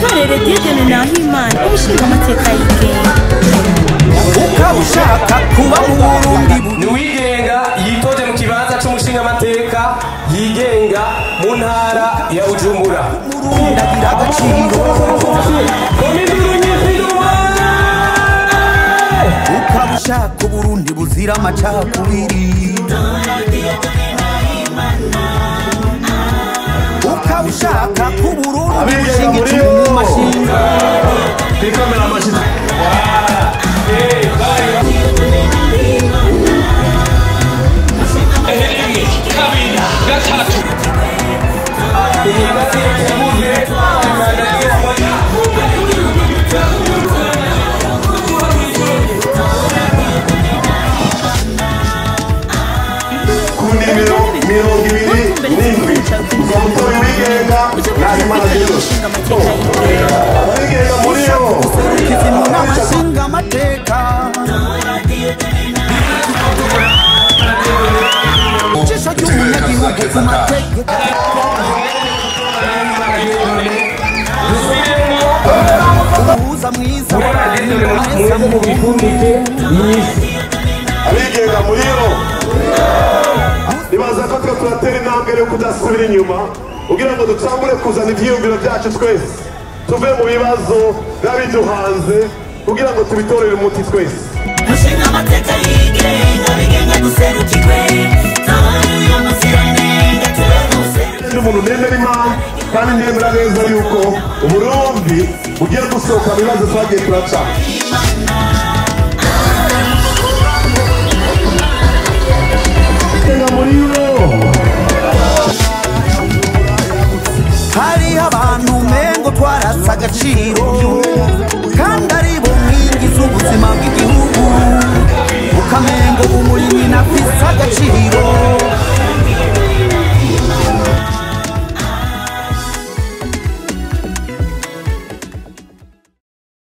Mwitorere Dieudonné Nahimana, umushingamateka yigenga. Ukaba ushaka kuba mu Burundi ni uwigenga yitoje mu kibanza c'umushingamateka yigenga mu ntara ya Bujumbura. Burundi agira agaciro. Ukaba ushaka Uburundi buzira amacakubiri. Ukaba ushaka ko Uburundi bushinga icumu mu mashinga. Twikomera amashyi. Ku nimero 27 uzomutora uwigenga Nahimana Dieudonné. Abigenga muri yo. Userukizi mu nama nshingamateka. Ijisho ry'umunyagihugu ku mategeko. Umuhuza mwiza Mwese mu bifundike yisi. Abigenga muri yo. Nibaza ko twe turatera intambwe yo kudasubira inyuma kugira ngo dutangure kuzana ivyiyumviro byacu twese, tuve mu bibazo biba biduhanze kugira ngo tubitorere umuti twese. Umushingamateka yigenga, bigenga duserukirwe, tora umuziranenge turaruse. Ndi umuntu nemera Imana kandi nemera neza yuko Uburundi bugiye gusohoka mu bibazo twagiye turaca. Abigenga muri yo. Hariho abantu umengo twaratse agaciro, kandi ari bo nkingi z'ubuzima bw'igihugu. Ukamengo umurimyi nafise agaciro.